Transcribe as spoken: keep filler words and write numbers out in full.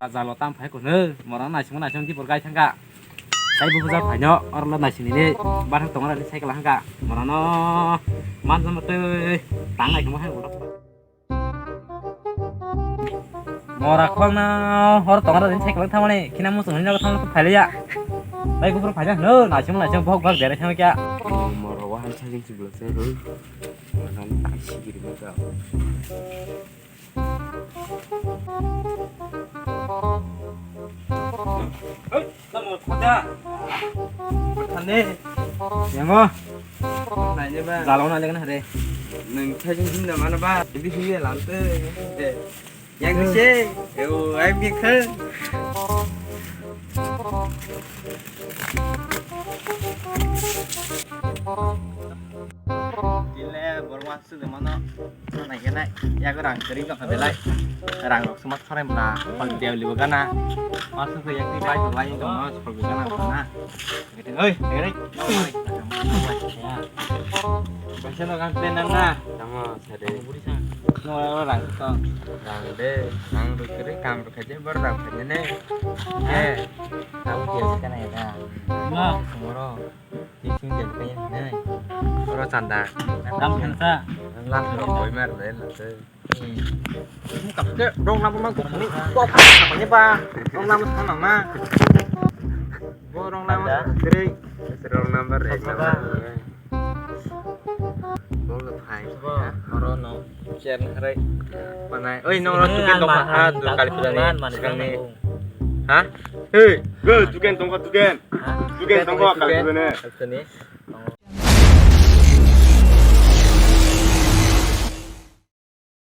Jalo tam phai kono, morano naisingma naising di borgai thangka. Tai bo bujak phaino, oro lo naising ni bathang tongo rani cycle hangka. Morano manjama tei tang naisingma hai ulo. Mora khwlangna hor tongo rani cycle thangmani, khina muchung hino thangmani phailia. Tai gufur phaina hino, naisingma naising bok bak dere thangkya. Mora wahan cycle si bulak se roi. Morano tai sigiri maka. Oi, tamo khoda. Thane. Yango. Naine ba. Jalo na legna hare. Nang thajin hinda mana ba. Di hiye lamte. Yang se. Eu, ai bi khe. Dile borma. Sudamano naikenai, yago rang kwrwi tongkha belai. Rang rok suma thorai mla, pang dia libo gana. Masuk ke yakni bai to lai tongma, sokol gana na. Oi, oi. Baisa no gang tenan na. Tamo sade. No rang to. Rang de, rang rok kwrwi kam rok khaje bor rang khaje ne. Eh, tahu dia kana ya. Ma, moro. Tising dia kaya hinai. Oro chanda. Dam khensa. Last rok koi mar le lase. Hmm. Kapte rong nama ma kok apa ni ba? Rong nama sama ma. Bo rong nama kere. Rong number ek number. Bo lo thai. Bo oro no. Chair na harai. Manai. Oi, no, no, tuken tongkha. Ah, tu kali puja ni. Sekarang ni. Ha? Hei, hei, tuken tongkha, tuken. Tuken tongkha, kali puja ni. Kali puja ni.